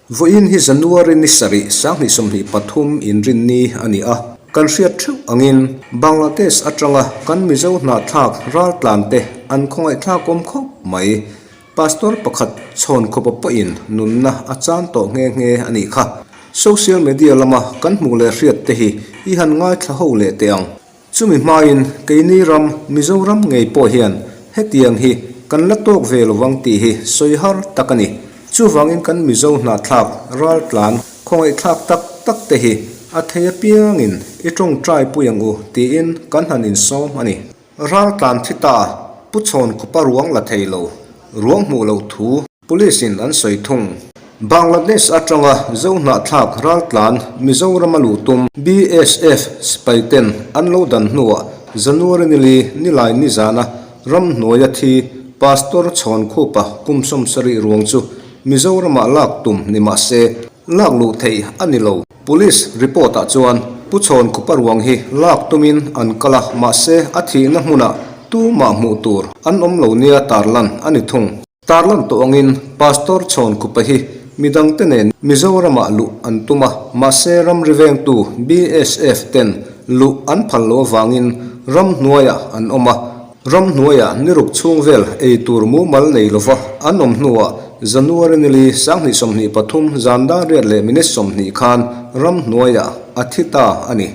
Vawiin hi January ni sarih 2023 inrinni a ni a, kan hriat theuh angin Bangladesh atanga kan Mizo hnahthlak raltlante an khawngaihthlak awm khawp mai. Pastor pakhat chhawn khawpa pawhin nunna a chan tawh nghe nghe a nih kha. Social media lama kan hmuh leh hriat te hi i han ngaithla ho leh teh ang. Chumi hmain keini ram Mizoram ngei pawh hian hetiang hi kan la tawk ve lovang tih hi sawi har tak a ni. Chuvangin kan Mizo hnahthlak raltlan khawngaihthlak tak tak te hi a thei apiangin i tawngtai pui ang u tiin kan han insawm a ni. Raltlan thi ta, Pu Chhawn khupa ruang la thei lo, ruang hmuh loh thu Police in an sawi thung. Bangladesh atanga Zohnahthlak raltlan Mizoram a luh tum BSF sipai ten an lo dan hnuah January nili nilai nizana ramhnuaia thi Pastor Chhawn Khupa kum 70 ruang chu Mizoramah lak tum ni mah se lak luh theih a ni lo. Police report ah chuan Pu Chhawn Khupa ruang hi lak tumin an kal a, mahse a thihna hmunah tumah hmuh tur an awm lo nia tarlan a ni thung. Tarlan tawh angin Pastor Chhawn Khupa hi midangte nen Mizoramah luh an tum a, mahse ramri vengtu BSF ten luh an phal loh avangin ramhnuaiah an awm a, Ramhnuaiah niruk chhung vel ei tur mumal nei lova an awm hnuah January nili 2023 zan dar riat leh minute 20 khan ramhnuaiah a thi ta a ni.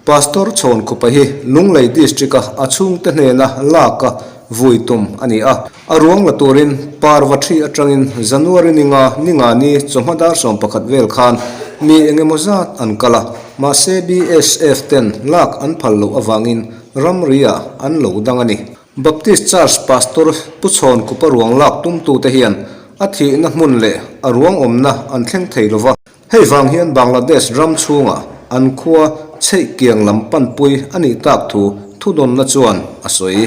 Pastor Chhawn Khupa hi Lunglei District-a a chhungte hnena laka vui tum a ni a. A ruang la turin Parva thi atangin January ninga ninga ni chawhma dar 11 vel khan mi engemaw zat an kal a, mahse BSF ten lak an phal loh avangin Ramriah an lo dang a ni. Baptist Church Pastor Pu Chhawn Khupa ruang lak tumtute hian a thihna hmun leh a ruang awmna an thleng thei lova. Hei vang hian Bangladesh ram chhungah an khua chheihkiang lam panpui a nih tak thu thudawnna chuan a sawi.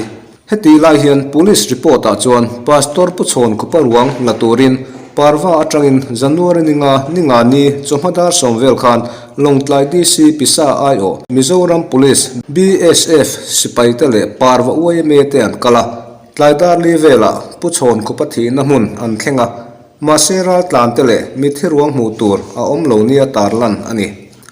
Heti lai hian Police report ah chuan Pastor Pu Chhawn Khupa ruang la turin Parva atangin January ninga ninga ni chawhma dar 10 vel khan Lawngtlai DC Pisa aiawh Mizoram Police, BSF, sipai te leh Parva YMA te an kal a, tlai dar li velah Pu Chhawn Khupa thihna hmun an thleng a, mahse raltlan te leh mithi ruang hmuh tur a awm lo nia tarlan a ni.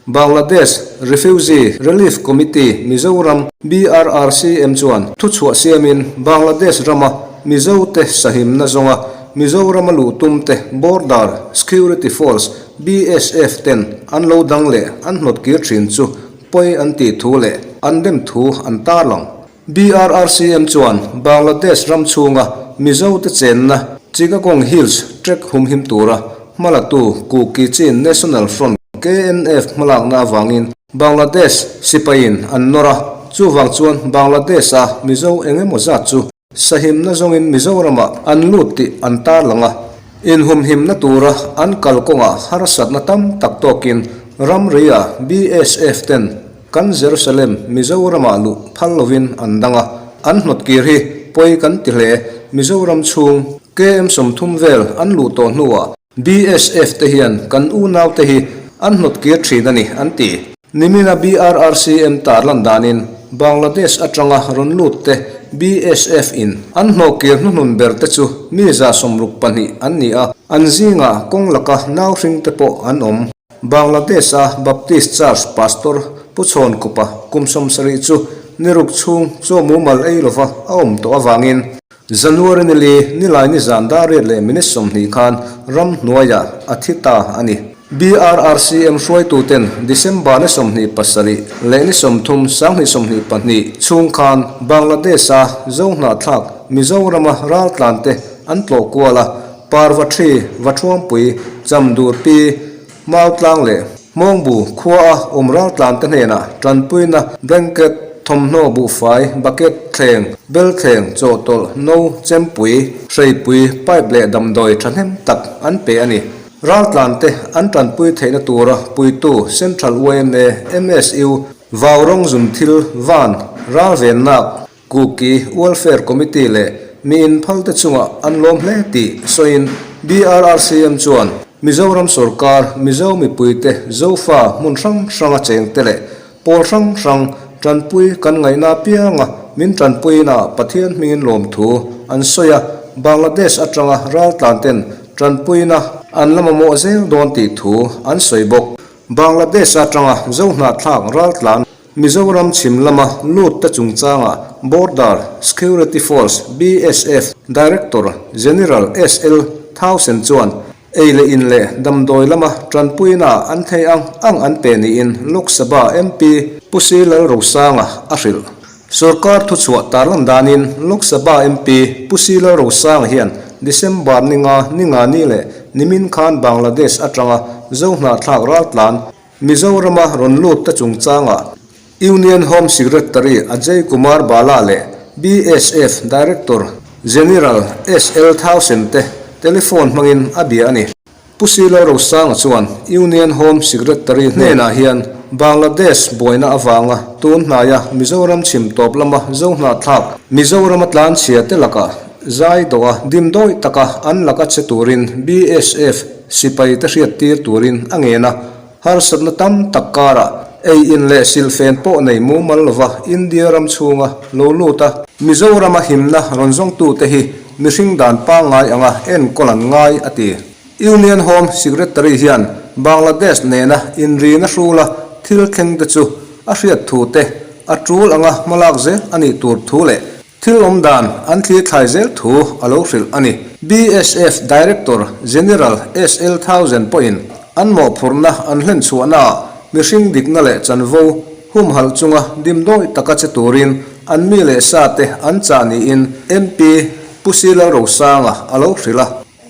Bangladesh Refugee Relief Committee Mizoram, BRRCM, chuan thuchhuah siamin Bangladesh rama Mizote sahimna zawnga Mizorama luh tumte Border Security Force, BSF, ten an lo dang leh an hnawt kir thin chu pawi an tih thu leh an dem thu an tarlang. BRRCM chuan Bangladesh ram chhunga Mizote chenna Chittagong Hills trek humhim tura hmalatu Kuki Chin National Front, KNF, hmalakna avangin Bangladesh sipaiin an nawr a, chuvang chuan Bangladesh-a Mizo eng emaw zat chu sahimna zawngin Mizoramah an lut tih an tarlang a, inhumhimna tura an kalkawngah harsatna tam tak tawkin ramria BSF ten Kan Jerusalem Mizoramah luh phal lovin an dang a, an hnawt kir hi pawi kan ti hle. Mizoram chhung KM 30 vel an luh tawh hnuah BSF te hian kan unaute hi an hnawt kir thin a ni, an ti. Nimina BRRCM tarlan danin Bangladesh atanga rawn lut te BSF in an hnawh kir hnuhnun ber te chu mi 62 an ni a, an zingah kawng laka nau hring te pawh an awm. Bangladesh-a Baptist Church Pastor Pu Chhawn Khupa kum 70 chu niruk chhung chaw mumal ei lova a awm tawh avangin January nili nilai ni zan dar riat leh minute 20 khan ram hnuaiah a thi ta a ni. BRRCM hruaituten December ni 27 leh ni 30 2022 chhung khan Bangladesh-a Zohnahthlak Mizorama raltlante an tlawh kual a, Parvathi, Vathuampui, Chamdurpi, Mautlang leh Hmawngbu khua a awm raltlante hnenah tanpuina blanket, thawmhnaw buhfai, bucket, thleng, belthleng, chawhtawlh, no, chempui, hreipui, pipe leh damdawi thahnem tak an pe a ni. Raltlante an tanpui theihna tura puitu Central yma, MSU, Vaurawng Zunthil, Van, Ralvennak, Kuki Welfare Committee leh mi inphalte chungah an lawm hle tih sawiin BRRCM chuan Mizoram sorkar, Mizo mipuite Zofa hmun hrang hranga chengte leh pawl hrang hrang tanpui kan ngaihna apianga. Min tanpuina Pathian hmingin lawmthu an sawi a, Bangladesh atanga raltlan ten tanpuina an la mamawh zel dawn tih thu an sawi bawk. Bangladesh atanga Zohnahthlak raltlan Mizoram chhim lama lut te chungchanga Border Security Force, BSF, Director General SL Thausen chuan ei leh in leh damdawi lama tanpuina an thei ang ang an pe niin Lok Sabha MP Pu Si Lalrosanga a hrilh. Sorkar thuchhuah tarlan danin Lok Sabha MP Pu Si Lalrosanga hian December ninga ningani leh nimin khan Bangladesh atanga Zohnahthlak raltlan Mizorama rawn lut te chungchangah Union Home Secretary Ajay Kumar Bala leh BSF Director General SL Thausen te telephone hmangin a bia a ni. Pu Silo Rosanga chuan Union Home Secretary hnenah hian Bangladesh buaina avanga tun hnaia Mizoram chhim tawp lama Zohnahthlak Mizorama tlanchhia te lakah zai dawha dimdawi taka an laka che turin BSF Sipai te hriattir turin a ngen a, harsatna tam tak karah ei in leh silhfen pawh nei mumal lova India ram chhunga lo lut a, Mizorama himna rawn zawngtute hi mihring dan pangngai anga enkawl an ngai a ti. Union Home Secretary hian Bangladesh nena inrina hrula thil thleng te chu a hriat thu te, a tul anga hmalak zel a nih tur thu leh Thil awm dan an thlir thlai zel thu a lo hrilh a ni. BSF Director General SL Thousen pawhin an mawhphurhna an hlen chhuahnaah mihring dikna leh chanvo humhalh chunga dimdawi taka che turin an mi leh sa te an chah niin MP Pu Silal Rosanga a lo hrilh a.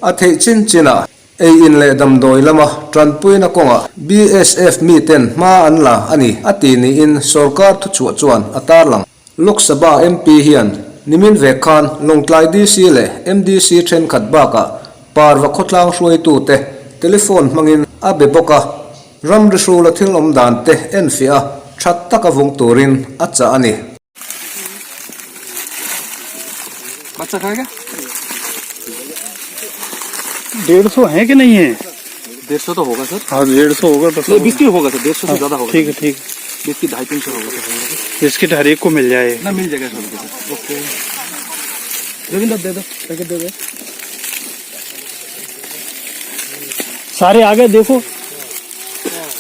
A theih chin chinah Ei in leh damdawi lama tanpuina kawngah BSF miten hma an la a ni, a ti niin sorkar thuchhuah chuan a tarlang. Lok Sabha MP hian nimin ve khan Lawngtlai DC leh MDC thenkhat bakah Parva khawtlang hruaitute telephone hmangin a be bawk a, ramri hrula thil awm dan te enfiah a, that taka vung turin a chah a ni. बच्चा खाएगा 150 है कि नहीं है 150 तो होगा सर हाँ 150 होगा तो नहीं बिस्किट होगा सर 150 से ज्यादा होगा ठीक है ठीक बिस्किट 250-300 होगा सर बिस्किट हर एक को मिल जाए ना मिल जाएगा sir okay Ravindra दे दो पैकेट दे दो सारे आ गए देखो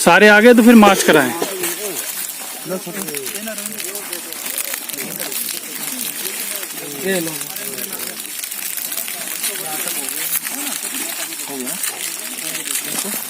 सारे आ गए तो फिर मार्च कराएं ये लो हो गया।